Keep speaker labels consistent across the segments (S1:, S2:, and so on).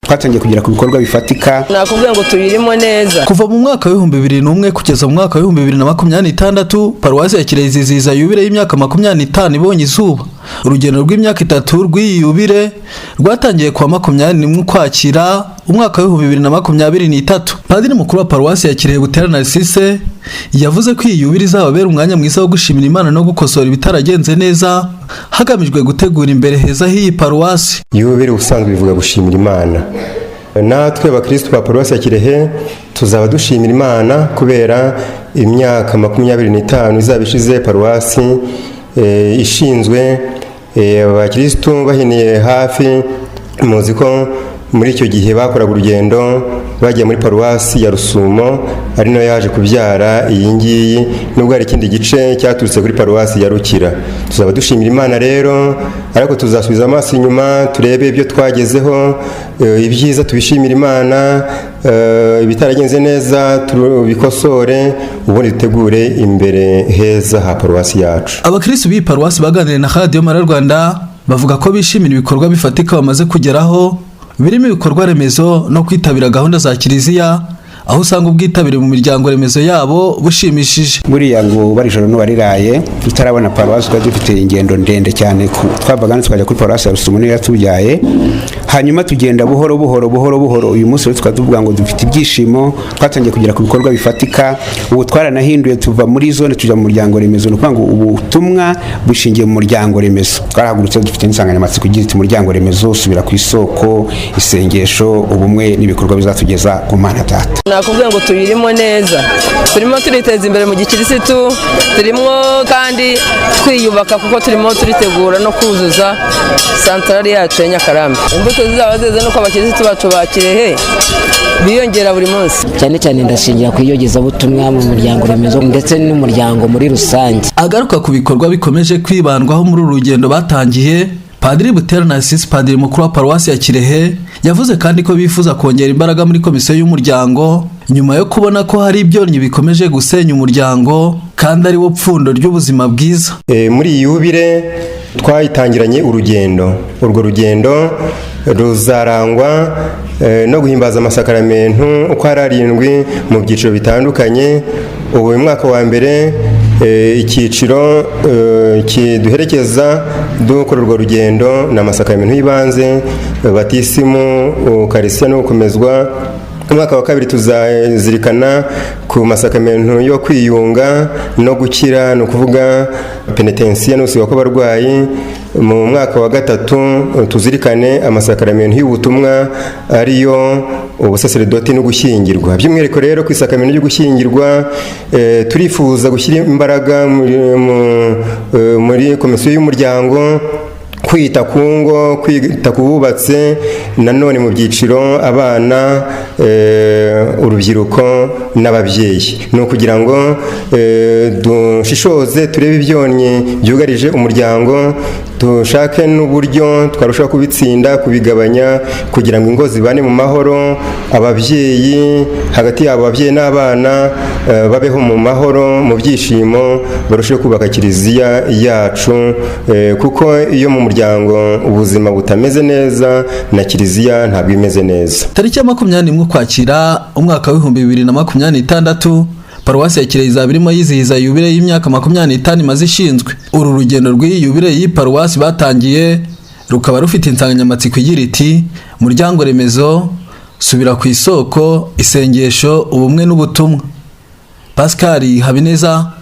S1: Twatangiye kugera ku bikorwa bifatika.
S2: Nakubwira ngo tuyirimo neza.
S3: Kuva mu mwaka wa 2001 kugeza mu mwaka wa 2026, Paruwasi ya Kirehe izizihiza yubile y'imyaka 25 ibonye izuba. Urugendo rw'imyaka 3 rw'iyi yubile rwatangiye kuwa 21 Ukwakira umwaka wa 2023. Padiri mukuru wa Paruwasi ya Kirehe, Butera Narcisse, yavuze ko iyi yubile izababera umwanya mwiza wo gushimira Imana no gukosora ibitaragenze neza, hagamijwe gutegura imbere heza h'iyi paruwasi.
S4: Yubile ubusanzwe bivuga gushimira Imana. Natwe abakirisitu ba Paruwasi ya Kirehe tuzaba dushimira Imana kubera imyaka 25 izaba ishize paruwasi ishinzwe, abakirisitu bahiniye hafi. Muzi ko muri icyo gihe bakoraga urugendo bagiye muri Paruwasi ya Rusumo, ari nayo yaje kubyara iyi ngiyi, nubwo hari ikindi gice cyaturutse kuri Paruwasi ya Rukira. Tuzaba dushimira Imana rero, ariko tuzasubiza amaso inyuma turebe ibyo twagezeho, ibyiza tubishimira Imana, ibitaragenze neza tubikosore, ubundi dutegure imbere heza ha paruwasi yacu.
S3: Abakirisitu b'iyi paruwasi baganiriye na Radiyo Mariya Rwanda bavuga ko bishimira ibikorwa bifatika bamaze kugeraho, birimo ibikorwa remezo no kwitabira gahunda za kiliziya, aho usanga ubwitabire mu miryango remezo yabo bushimishije.
S1: Buriya ngo bari ijoro n'uwariraye. Tutarabona paruwasi twari dufite ingendo ndende cyane. Twavaga hano tukajya kuri Paruwasi ya Rusumo, niyo yatubyaye. Hanyuma tugenda buhoro buhoro buhoro buhoro. Uyu munsi rero tukaba tuvuga ngo dufite ibyishimo, twatangiye kugera ku bikorwa bifatika. Ubu twaranahinduye, tuva muri zone tujya mu muryango remezo. Ni ukuvuga ngo ubutumwa bushingiye mu muryango remezo. Twarahagurutse dufite insanganyamatsiko igira iti: "Umuryango remezo, subira ku isoko, isengesho, ubumwe n'ibikorwa bizatugeza ku Mana Data."
S2: Nakubwira ngo tuyirimo neza. Turimo turiteza imbere mu gikirisitu, turimo kandi twiyubaka, kuko turimo turitegura no kuzuza santarari yacu ya Nyakarambi. Imbuto zizaba zeze nuko abakirisitu bacu ba Kirehe biyongera buri munsi.
S5: Cyane cyane ndashingira ku iyogezabutumwa mu muryango remezo ndetse n'umuryango muri rusange.
S3: Agaruka ku bikorwa bikomeje kwibandwaho muri uru rugendo batangiye, Padiri Butera Narcisse, padiri mukuru wa Paruwasi ya Kirehe, yavuze kandi ko bifuza kongera imbaraga muri komisiyo y'umuryango, nyuma yo kubona ko hari ibyonnyi bikomeje gusenya umuryango kandi ari wo pfundo ry'ubuzima bwiza.
S4: Muri iyi yubile twayitangiranye urugendo. Urwo rugendo ruzarangwa no guhimbaza amasakaramentu uko ari arindwi mu byiciro bitandukanye. Ubu uyu mwaka wa mbere, icyiciro kiduherekeza dukora urwo rugendo ni amasakaramentu y'ibanze: batisimu, ukarisiya no gukomezwa. Umwaka wa kabiri tuzazirikana ku masakaramentu yo kwiyunga no gukira, ni ukuvuga penetensiya no gusiba kw'abarwayi. Mu mwaka wa gatatu tuzirikane amasakaramentu y'ubutumwa, ariyo ubusaseredoti no gushyingirwa. By'umwihariko rero ku isakaramentu ryo gushyingirwa, turifuza gushyira imbaraga muri komisiyo y'umuryango, kwita ku ngo, kwita ku bubatse, nanone mu byiciro abana, urubyiruko n'ababyeyi. Ni ukugira ngo dushishoze turebe ibyonnyi byugarije umuryango, dushake n'uburyo twarushaho kubitsinda, kubigabanya, kugira ngo ingo zibane mu mahoro, ababyeyi hagati yabo, ababyeyi n'abana babeho mu mahoro, mu byishimo, barusheho kubaka kiliziya yacu, kuko iyo mu muryango ubuzima butameze neza, na kiliziya ntabwo imeze neza.
S3: Tariki ya 21 Ukwakira umwaka wa 2026, Paruwasi ya Kirehe izaba irimo yizihiza yubile y'imyaka 25 imaze ishinzwe. Uru rugendo rw'iyi yubile y'iyi paruwasi batangiye rukaba rufite insanganyamatsiko igira iti: "Muryango remezo, subira ku isoko, isengesho, ubumwe n'ubutumwa." Pascal Habineza,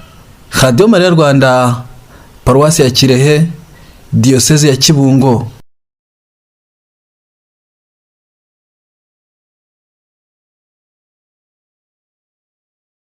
S3: Radiyo Mariya Rwanda, Paruwasi ya Kirehe, Diyoseze ya Kibungo.